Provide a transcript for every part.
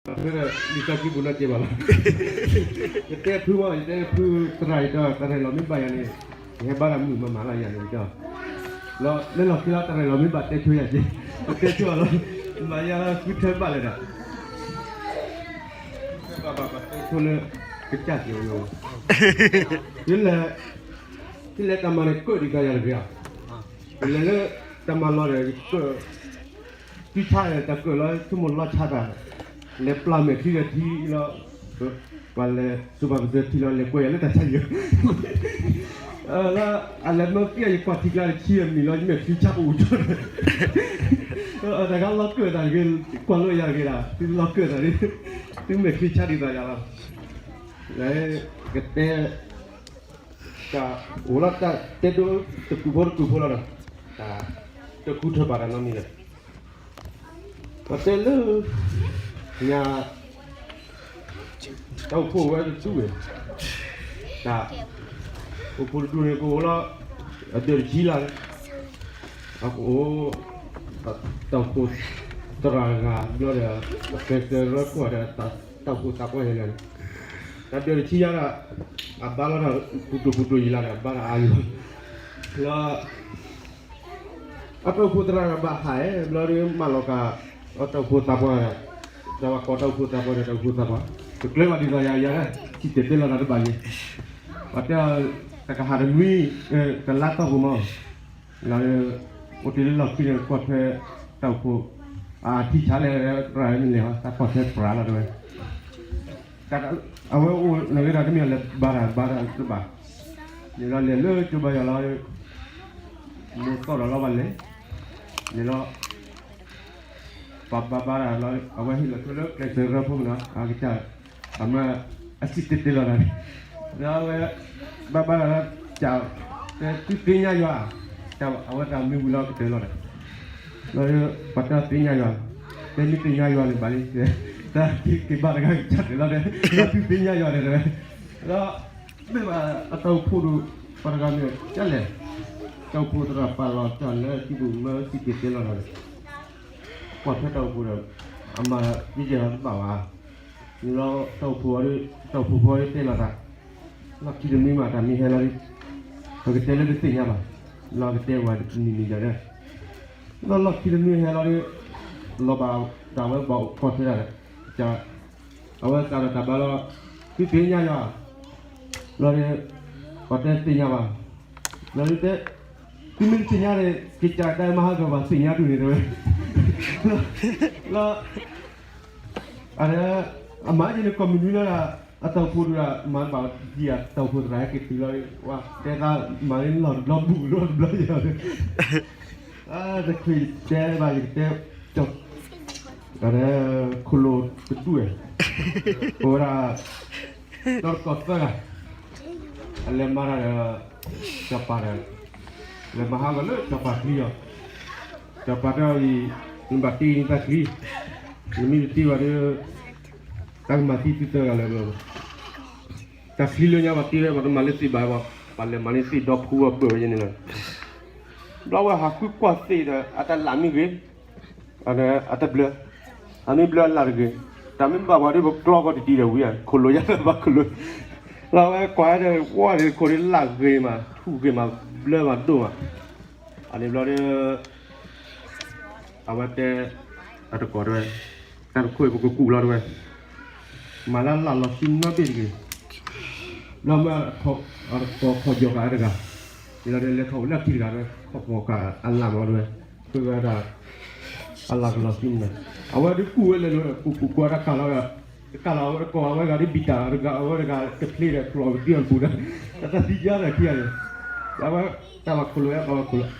ဖဲလံာ်စီဆှံပူၤနီတကဲးဘၣ်လီၤ. ယတဲဖုမ့ၢ် ယတဲဖုသရၣ်ယတဲ တၢ်ရဲၣ်လီၤမ့ၢ်ဘၣ်ယၤန့ၣ် ယဟဲဘါတၢ်မုာ်မးမးလီၤယၤန့ၣ်ဒီး လၢလီၢ်ခံလီၤ တၢ်ရဲၣ်လီၤမ့ၢ်ဘၣ်တဲဆိယၤက့ၤ ပတဲဆိအီၤလီၤ မၤယၤဃုထၢဘၣ်လဲၣ်ဒီး ဘၣ်ဘၣ်ဘၣ်တဲဆိလၢ ကစၢ်က့ၤဝဲ ယလဲၤ ယလဲၤတၢ်မၤန့ၣ်ကၢၣ်ဒံးကယၤတဂ့ၤဧါ, ယလဲၤလၢတၢ်မၤလီၤဒီး ယကၢၣ် တုၤဆါဒီးတၢ်ကၢၣ်လီၤ ဆိကမိၣ်လီၤဆါတၢ်, လဲၤပျၢ်မဲာ်ချံဒီးထံလီၤ, ပှၤလဲၤစူၤပာ်ပစၢၤထံလီၤ လဲၤကွဲးယၤလၢတၢ်ဆါယံၤ, လၢအလဲၤမၢကံၣ်ယကွၢ်ထံကျါတဆံအမံၤလီၤ ယမဲာ်ချံဆါအိၣ်ကၠီဒီး, တၢ်ဂၤလီၤကၢၣ်တၢ်တဂ့ၤ, ကွၢ်လိာ်ယၤတဂ့ၤဒၣ် သုလီၤကၢၣ်တၢ်ဒ်, သုမဲာ်ချံဆါဒ်သိးယၤလီၤ, ကတဲ တၢ်အိၣ်လီၤတၢ်တဲဒိတကုာ်ဖိတကုာ်ဖိလီၤဒီး, တၢ်တဃုထၢဘၣ်တၢ်နီတမံၤဒီး, ပတဲလၢ ညါ တၢ်အိၣ်ဖှိၣ်ဝဲတဒူၣ်ဝဲ, တၢ်အိၣ်ဖှိၣ်တဒူၣ်န့ၣ် ကအိၣ်လီၤ အဒၢးတဆံလၢ်, အကအိၣ် တၢ်အိၣ်ဖှိၣ်သရၣ်တဂၤဘျီဒီး ပကျဲးစၢးရၢခိၣ်ဒီး တၢ်အိၣ်ဖှိၣ်သးပှၢ်န့ၣ်လီၤ, တၢ်ဒၢးတဆံညါဒီး အဘါလီၤတၢ်ပူၤဒိၣ်ပူၤဒိၣ်ယံၤလၢ်ဒီး အဘါတၢ်အါယံၤလီၤ, လီၤ အတၢ်အိၣ်ဖှိၣ်သရၣ်တဂၤဘၣ်ဟးအဲၣ် ဘျီဒီးမၢလီၤကၤ အတၢ်အိၣ်ဖှိၣ်သးပှၢ်ဒီး, တၢ်ဘၣ်ကိးတၢ်အိၣ်ဖှိၣ်သးပှၢ်ဒီး တၢ်အိၣ်ဖှိၣ်သးပှၢ်, တကျၢၤဘၣ်ဒ်သိးယၤယၤ, စံၣ်တဲၤတဲလီၤတၢ်တဘၣ်ယံၤ, ပှၤတဲ တကဟးတနွံ တလါတီၢ်ပူၤမး, လီၤ အိၣ်တ့ၢ်လၢလီၢ်ခံန့ၣ် ကွၢ်ထွဲ တၢ်အိၣ်ဖှိၣ် အထံဆါလဲၣ် ရၤမ့ၢ်လဲၣ်ဟီ တၢ်ကွၢ်ထွဲပြးလီၤတဲဝဲ အဝဲအိၣ်နဂ့ၤဒီးတမ့ၢ်လၢဘါတၢ် ဘါတၢ်တဘၣ်, န့ၣ်လီၤလဲၤလၢကၠိဘါယွၤလီၤ, မိၢ်သီၣ်ဒီးလီၤဘၣ်လဲၤ, န့ၣ်လီၤ, ပှၤဘါဘါတၢ်လီၤ အဝဲဟ့ၣ်လီၤဆိလၢကျဲးစၢးရၢဖိမနုၤ အကစၢ်, အမ့ၢ်, အစံၣ်တဲၤတဲလီၤတၢ်, ဒီးအဝဲ, ဘါဘါတၢ်လီၤ, က, သုသ့ၣ်ညါယွၤ, အဝဲတၢ်မ့ၢ်ဝံၤလီၤကတၢၢ်လီၤဒီး လီၤ, ပှၤတၢ်သ့ၣ်ညါယွၤ, တဲမ့ၢ်သ့ၣ်ညါယွၤန့ၣ်ဘၣ်လံ, တၢ်က့ၤဘၣ်တဂၤကစၢ်တဲလီၤဒီး, တၢ်သုသ့ၣ်ညါယွၤန့ၣ်တဲဝဲ, ဒီး, မ့ၢ်ဘၣ်အတၢ်အိၣ်ဖှိၣ်ဒီး, ပှၤတဂၤမ့ၢ်ကလဲၣ်, တၢ်အိၣ်ဖှိၣ်သရၣ်ပာ်လီၤတၢ်လၢစုပူၤမၢစံၣ်တဲၤတဲလီၤဒီး, ကွၢ်ထွဲတၢ်အိၣ်ဖှိၣ်ဒီး, အမၤသံကဲၤတဘၣ်ဘၣ်, န့ၣ်လီၤတၢ်အိၣ်ဖှိၣ်, တၢ်အိၣ်ဖှိၣ်ဖိတဲလီၤတၢ်, လီၢ်ခံတမံၤမးတၢ်မ့ၢ်ဟဲလီၤဒီး, ပကတဲလၢတသ့ၣ်ညါဘၣ်, လီၤကတဲဝဲနံၤနံၤယၤဒီး, လီၢ်လီၢ်ခံတမံၤဟဲလီၤဒီး, လီၤဘၣ်တၢ်ဝဲဘၣ်အိၣ်ကီၢ်ထဲဒၣ်ဒီး, အဝဲစးထီၣ်တၢ်ဘါလီၤ, သုသ့ၣ်ညါယွၤ, လီၤဒီး, ပှၤတဲသ့ၣ်ညါဘၣ်, လီၤဒီးတဲ, သုမ့ၢ်တသ့ၣ်ညါန့ၣ် ကစၢ်တၢ်မၤဟးဂီၤပှၤသ့ၣ်ညါဒူၣ်န့ၣ်တဲဝဲ, လီၤ, အ, အမၤယဲန့ၣ်ကိးမုၢ်နွံလီၤဒီး, အတၢ်အိၣ်ဖှိၣ်ဒူၣ်ဒီး မၤဘၣ်ဒံးအတၢ်အိၣ်ဖှိၣ်သရၣ်ဟဲက့ၤတုၤလီၤ, ဝဲတဲသးမၤလၢလီၢ်တဘျီဘူးလီၢ်တဘျီယၤ, တချုးတဲဘၣ်ယကတဲ, ခိၣ်လိာ်တဒူၣ်ဝဲ, အိၣ်ဝဲဒၣ်, ဒီတကီၢ်သၢဂၤ, အလဲၤမၤတၢ်ဒီး, စီၤပၤဒီး, လဲၤမၤဟးဂီၤလၢစီၤပၤချံအီၤ, စီၤပၤတဲအီၤအံၤ, နဘၣ်တ့နတၢ်ချံ, နမ့ၢ်တတ့ဘၣ်ဒီး တၢ်ကမၤသံသုသၢဂၤလၢာ်, တၢ်ချံလၢညါပှၤတ့ဝဲ ပှၤတမၤလၢသ့ၣ်ဘၣ်ဘၣ်, ပှၤလဲၤမၤန့ၢ်သ့ၣ်ဒီဖုအဘၢၣ်ဝဲယဲန့ၣ်လီၤ, ဘျီဝဲဟးဃုကွၢ်သ့ၣ်ဒီး အတၢ်လၢ်မ့ၢ်ဂ့ၤ, အတဘျၢ, အမ့ၢ်ဘျၢအလၢ်တဂ့ၤ, တၢ်မ့ၢ်ဘၣ်ပှၤဒီးပကျီကီတဒံဒီးဝံၤဧါ ခိၣ်လိာ်ယၤလၢဘၣ်ခိၣ်လိာ်, လီၤဝဲကွၢ်ဒီးဝီၢ်ဒီးခိၣ်ဒီးလၢ်ဂ့ၤမး ထူၣ်ဂ့ၤမး ဘျၢမးဒိၣ်မး, အန့ၣ်ဘျီဒီး အဝဲတဲ, အတကိးတဲဝဲ, တၢ်တခိၣ်အံၤပကကူၣ်လီၤတဲဝဲ, မၤလၢလၢ်လီၤဆူနီၣ်ဘ့ၣ်တဂ့ၤ, ဘျီမ့ၢ်, အတကိးခီၣ်ယီၤဃာ်တဂၤ, ဒီးလဲၤခီၣ်ဝဲလၢခံတဂၤတဲဝဲ, ခီၣ်ဖီၣ်ဃာ်အလၢ်မးတဲဝဲ, ဃုဝဲဒၣ်, အလၢ်ကလီၤဆူမး, အဝဲဒုးကူၣ်ဝဲလဲၤလိၤဒီး ကူၣ်ကူၣ်ကွၢ်တၢ်ကၢ်လီၤဒီး, တကၢ်လီၤအဝဲတကိးအဝဲဂၤဒ်ဘံၣ်တၢ်တဂၤ အဝဲတဂၤတဖျ့ဒီး ဖျိးကသံအပူၤဒီး, တၢ်သံယါဒီးခံဂၤန့ၣ်, အဝဲ, တၢ်ဘၣ်ခိၣ်လိာ်ဝဲ အ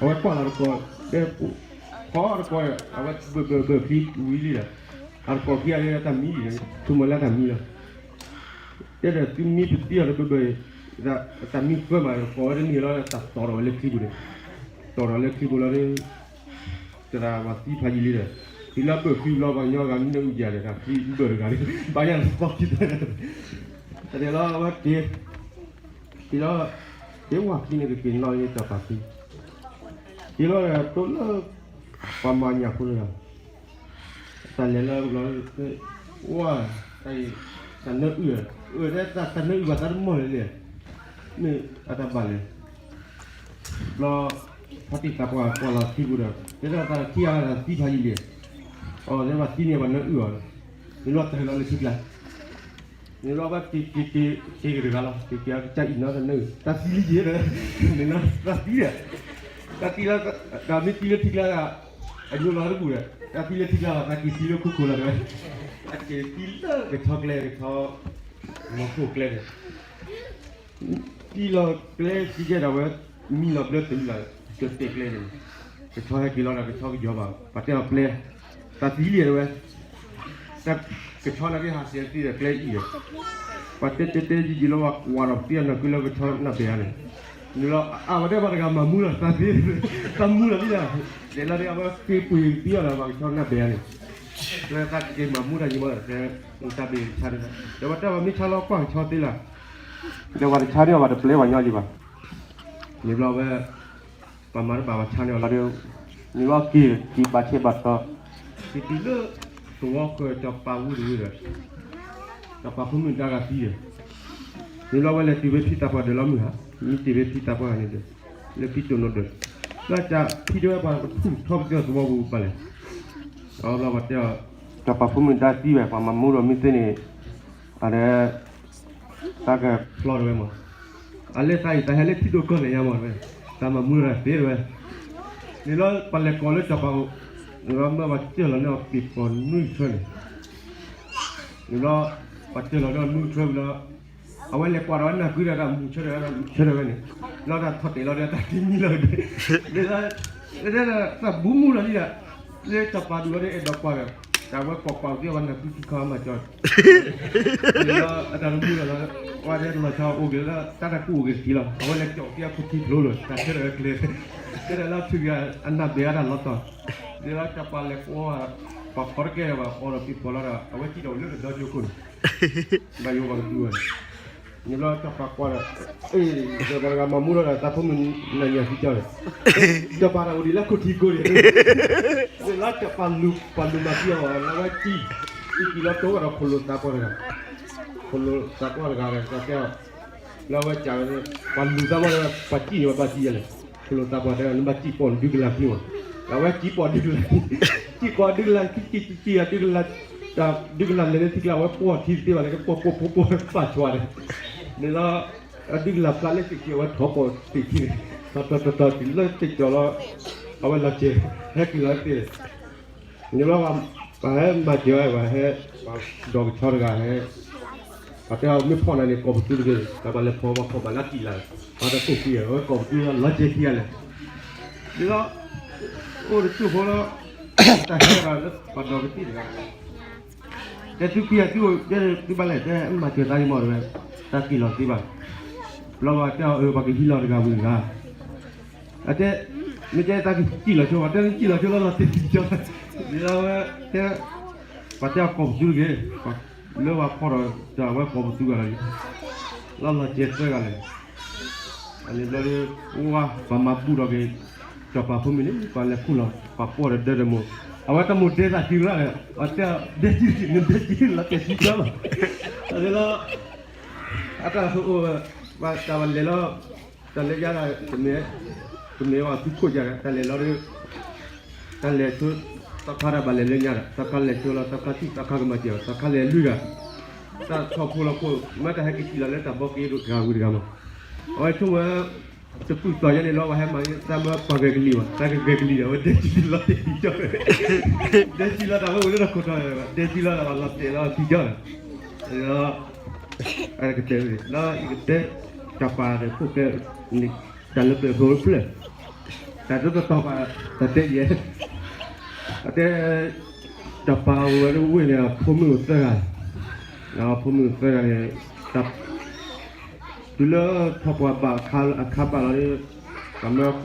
ဝဲကွၢ်လီၤတကိး, တဲ, ခီတကိးဒီး အဝဲဘၢၣ်ဘၢၣ်ဘၢၣ်ချံဝံၤလံဒီး, အတကိးခံဂၤဒီးတၢ်မံဒီး, ဆိကမိၣ်လၢတၢ်မံလီၤ, တဲဒီးသုမ့ၢ်ပသံအီၤတဘၢၣ်ဘၢၣ်, တၢ်မံဃၢမးဒီး ကိးဝဲတန့ၢ်လီၤ တၢ်တီၢ်ထီၣ်ဝဲလၢချံပူၤန့ၣ်, တီၢ်ထီၣ်လၢချံပူၤလီၤဒီး သရၣ်မၤသံဖးယံာ်လံဒီး, တုၤလၢဘၢၣ်ချံဘျီ ပှၤကညီဂၤမ့ၢ်န့ၢ်အူယၤဒီး တၢ်ချံဘၢၣ်တဂၤလံ, ဘၣ်ယၤလီၤသီခံသၢ, တၢ်ဒဲးလီၤအဝဲက့ၤ, က့ၤလီၤ, က့ၤဝၢ်ချံန့ၣ် ကက့ၤနီၣ်လၢစီၤပၤချံ, က့ၤလီၤဒီးတိၢ်လၢ, ပှၤမၤညၣ်ဖိန့ၣ်လီၤ, တၢ်လဲၤလၢဘျီ, ဝါ, တၢ်အံၤ, တၢ်နၢအုၣ်, အၢ တၢ်နၢအုၣ်ဘၣ်သးတမီၢ်လဲၣ်လဲၣ်, မ့ၢ်အတၢ်ဘၣ်လဲၣ်. ဘျီ, ဖါတံၢ်သးပှၢ်ကွၢ်လီၤထံပူၤဒီး တဲဒၣ်သးထံၣ်အါဂၤသံဖးယံာ်လံ, အီၤ တဲဘၣ်သံန့ၣ်ဘၣ်နၢအုၣ်အီၤ, မ့ၢ်လီၤတၢ်ဟဲလီၤလၢထံကျါ န့ၣ်ဘျီဘၣ်က့ၤက့ၤက့ၤက့ၤက့ၤတဂၤလီၤ, က့ၤက့ၤအကစၢ်အံၤနီတနၢအုၣ်, တၢ်သံလံယဲဒီး, န့ၣ်လီၤတၢ်သံဒီး, တၢ်သံလၢ, တၢ်မ့ၢ်သံလၢထံကျါဒီး, အညိလီၤတပူၤဒီး, တၢ်သံလၢထံကျါဘၣ် တၢ်က့ၤသံလၢခိခိၣ်လီၤဒီး, တၢ်က့ၤသံလၢကဆီကျဲ ကဆီ, မီၤခိၣ်ကျဲန့ၣ် သံလီၤကျဲသံကဲဒီးဝဲ, မံလီၤဘျၢတုၤလီၤ, ကတဲာ်ကျဲန့ၣ်, ကဆီဟဲက့ၤလီၤဒီးကဆီကယီၤဘၣ်, ပှၤတဲအီၤပျဲ, တၢ်သံလံတဲဝဲ, တၢ်ကဆီနာ်က့ဟးစဲးသံဒီးကျဲအံၤဒီး, ပှၤတဲတဲတဲယံာ်ယံာ်လီၤ ပှၤကွၢ်ဒီးပသံအနီၢ်ကုလၢကဆီနၢ်ဘဲဧါန့ၣ်, န့ၣ်လီၤအဝဲတဲပှၤတဂၤမၤမူလီၤ တၢ်သံ, တၢ်မူလီၤသံဒီး, လဲၤလီၤဒီးအဝဲသ့ပှ့ၤသံအီၤဒီးပှၤကဆီနၢ်ဘဲဧါန့ၣ်, လၢတၢ်က့ၤမၤမူတၢ်ယံၤမီၢ်ဒီး, တၢ်ဘ့ၣ်ဆါန့ၣ်, ဒီးပှၤတဲပှၤမ့ၢ်ဆါလီၤကွၢ်ကဆီသ့လီၤ ဒီးပှၤတဆါန့ၢ်အီၤဘၣ်တပျဲပှၤညီယံၤဘၣ်, န့ၣ်ဘျီဝဲ, ပှၤမၤတဘၣ်ပှၤဆါန့ၢ်အီၤလီၤဒီး, န့ၣ်ဘျီက့ၤက့ၤဘၣ်ဆဲးဘၣ်တီ, က့ၤတုၤလၢ, သဝီဃၢၤစီၤပၤဝံၤတဝံၤဒီး, စီၤပၤဖိမုၣ်ဒါဂၤသံဒီး, န့ၣ်ဘျီဝဲလဲၤတုၤဝဲဖံသးပှၢ်ဒၢးလီၤမုၢ်ဟါ, မ့ၢ်တ့ၢ်ဝဲဖံသးပှၢ်န့ၣ်ဒီး, လၢဖံတိၢ်နိးဒၢး, လၢတၢ်ဖံတဲဝဲပှၤကထူၣ်ထီကတၢၢ်သဝီပူၤဘၣ်လဲၣ် အဘျီပှၤတဲအီၤ, စီၤပၤဖိမုၣ်ဒါသံဝဲ ပှၤမၤမူဒီးမ့ၢ်သ့န့ၣ်, အဒီး, တၢ်ကဖျီတဝဲမး, အလဲၤသးအံၤတၢ်ဟဲလၢထံဒိၣ်ကီၢ်လဲၣ်ညါမးတဝဲ, တၢ်မၤမူဒီးသ့တဝဲ, န့ၣ်လီၤပှၤလဲၤကိးလၢစီၤပၤအိၣ်, န့ၣ်လီၤမၢပှၤစၢၢ်လီၤန့ၢ်အီၤပ့ၤပီၤနွံကထၢန့ၣ် န့ၣ်ဘျီ, ပှၤစၢၢ်လီၤန့ၢ်အီၤနွံကထၢဝံၤလီၤ, အဝဲလဲၤကွၢ်ဒီးဝဲနၢ်ကုဒီးတၢ်မူဆၢဒီးဝဲ, ဆၢဒီးဝဲန့ၣ်, လီၤတၢ်ထီၣ်တဲာ်လီၤဒီးတၢ်တမံလီၤ, လၢ, လၢတၢ်ဘူမူလီၤလံဒီး, လၢစီၤပၤဒုးဝဲဒီးအဲၣ်ဒိးကွၢ်ဒီး, တၢ်ဝဲကွၢ်ကွၢ်သ့အဝဲနၢ်ကုခံခီအမၤကၠီ, လၢအတၢ်တမူလီၤလီၤ, ဝဲဒၣ်လီၤဆီအိၣ်က့ၤလၢတၢ်တၢ်ကူၣ်အိၣ်က့ၤတထံလီၤ, အဝဲလဲၤကၠီၣ်သ့အခိၣ်ထံဖျိလီၤ တၢ်ဆၢဒီးဝဲကျဲ, ဆၢဒီးလၢဖုဂၤအနၢ်ဘဲအတၢ်လီၤတီၤ, လၢစီၤပၤလဲၤကွၢ်, ပှၤခီတကဲဘၣ် အီၤဒီးပ့ၤပီၤလီၤဒီး အဝဲစံၣ်ဒီးအိၣ်လၢတဒီကၠိခိၣ်န့ၣ်, ဘၣ်ယိၣ်ပှၤကဒုဝဲန့ၣ်, န့ၣ်ဘျီစီၤပၤကွၢ်ဒီး, အ့ၣ်, စီၤပၤတဂၤမၤမူလီၤဒီး သးဖိမုၣ်နၤညါသံကၠီန့ၣ်, စီၤပၤတၢ်အိၣ်ဒံးလၢခိၣ်ထံကိးန့ၣ်, လၢစီၤပၤလူၤ, ပှၤလူၤမၤသံအီၤ လၢဝဲစံၣ်, စံၣ်က့ၤလီၤတိၢ်ဝဲဒီးခိၣ်လိာ်သးပှၢ်တဂၤ, ခိၣ်လိာ်သးပှၢ်တဂၤဒီး ကတဲအီၤ, လၢဝဲစံၣ်ဝဲ, ပှၤလူၤသးပှၢ်ဒီး ပှၤစံၣ်န့ၣ် ပှၤဘၣ်စံၣ်ယဲလဲၣ်, ခိၣ်လိာ်သးပှၢ်တဲ နဘၣ်စံၣ်ပိာ်နဒုကလၤဖံမး, လၢဝဲစံၣ်ပိာ်ဒုကလၤ, စံၣ်ပိာ်ဒုကလၤ, စံၣ်ပိာ်ဒုကလၤ, ဒုကလၤလဲၤလၢထံကျါ အဝဲပိာ်ထံသ့ဘၣ်လၢကပိာ်ပိာ်ပိာ်ပိာ်ပာ်ဆှးဒီး, န့ၣ်လီၤ, ဒုကလၤဖျါလၢသ့ၣ်ခံ အဝဲထီၣ်ပိာ်သ့ၣ်ခံန့ၣ်, ထီၣ်ထီၣ်ထီၣ်ထီၣ်တုၤလၢသ့ၣ်ကၠီၤလီၤ, အဝဲလီၤစဲၤ, ဟဲက့ၤလီၤသ့ၣ် န့ၣ်ဘျီ, ပှၤဟဲမၤစၢၤဝဲ ပှၤဟဲ, ပှၤဒီးကဆီတဂၤဟဲ, ပှၤတဲအီၤမ့ၢ်ဖီၣ်နၤန့ၣ် ကိးပသူတဂ့ၤ, တၢ်ပှၤလဲၤဖီၣ်ပှၤဖီၣ်ဘၣ်လၢတံၢ်လၢ်, ပှၤတကိးကွံာ်ဝဲကိးပသူလီၤစဲၤခံဂၤလဲၣ်, ဒ်လီၤ, အိၣ်တစိၢ်ဖိလီၤ, တၢ်ဟဲဘၣ်လၢပှၤဒီးကသံၣ်တဂၤ တဲသုခံဂၤသုအိၣ်, တဲသုဘၣ်လဲၣ် တဲမၤစၢၤသးယမီၢ်တဝဲ, တၢ်က့ၤလီၤသ့ဘၣ်, ဘျီဝဲတဲအီၤအၢ ပှၤကဟံးလီၤတဂၤဝံၤတဂၤ, အတဲ, မ့ၢ်တဲတၢ်ကစံၣ်လီၤဆိ ပှၤတဲကစံၣ်လီၤဆိလၢလီၤတ့ၢ်ကၠီ, ဒ်လီၤဝဲ, တဲ, ပှၤတဲအီၤကိးပသူတဂ့ၤ, လၢပှၤဖီၣ်ဒီး တၢ်ဝဲကိးပသူဂၤလီၤ, လီၤလီၤစဲၤသၢဂၤလဲၣ် အန့ၣ်ဘျီဒီး, အိၣ်ဝဲ, ပှၤမၤဘူၣ်ထီၣ်က့ၤ, စီၤပၤဖိမုၣ်န့ၣ် ပှၤလဲၤခူၣ်လီၤ ပှၤပိာ်ဒီးဒၢတမိၢ်, အဝဲတမိၢ်ဒဲသးစုလီၤ, အတဲ, ဒဲစု, နဒဲစုလီၤတဲာ်စုကၠီလီၤ, အန့ၣ်လီၤ, အတၢ်အိၣ်, ဘၣ်တၢ်ဝဲလဲၤလီၤ, တၢ်လဲၤယါဒီး, တမ့ၢ်, တမ့ၢ်ဝဲသူခိၣ်ယါဒီး တၢ်လဲၤလီၤဒီး တၢ်လဲၤဆိ, သီခါတၢ်ဘၣ်လဲၤလၢညါဒီး သီခါလဲၤဆိလီၤ သီခါထံၣ်သီခါကမၤစၢၤ သီခါလဲၤလွံၢ်ဂၤ, တၢ်ထီၣ်ဖိလီၤဖိ မ့ၢ်တၢ်ဟဲက့ၤစံၣ်လီၤလၢတၢ်ဘီက့ၤဒိၣ်တဂၤဝံၤတဂၤမး, အဝဲဆိကမိၣ်ဝဲ, တပုၢ်သီယဲန့ၣ်လီၤ ပှၤဟဲမၤန့ၣ် တၢ်မၢပှၤဂဲၤကလံၤဘၣ် တၢ်ကဂဲၤကလံၤဒီး အဝဲဒဲစုလီၤတဲာ်စုကၠီ, ဒဲစုလီၤတၢ်ဝဲအိၣ်လၢတၢ်ခိၣ်တီန့ၣ် ဒဲစုလီၤတၢ်ဘၣ်လီၤတဲာ်လီၤစုကၠီန့ၣ်, လီၤ, ကတဲဝဲန့ၣ် လီၤယကတဲ, စီၤပၤဒီးခိၣ်ကဲ, န့ၣ်, တၢ်လၢပျၢၤဖိဖျၢၣ်, တၢ်တတီၤပာ်, တၢ်တဲယဲ, အတဲ, စီၤပၤအိၣ်ဝဲဒၣ်ဝ့ၢ်န့ၣ် အဖိမုၣ်အိၣ်သၢဂၤ, ဒီးအဖိမုၣ်အိၣ်သၢဂၤန့ၣ်, တုၤလၢထီၣ်ပှၤဘၣ်အခါဘၣ်လီၤဒီး, တၢ်မၢကွံာ်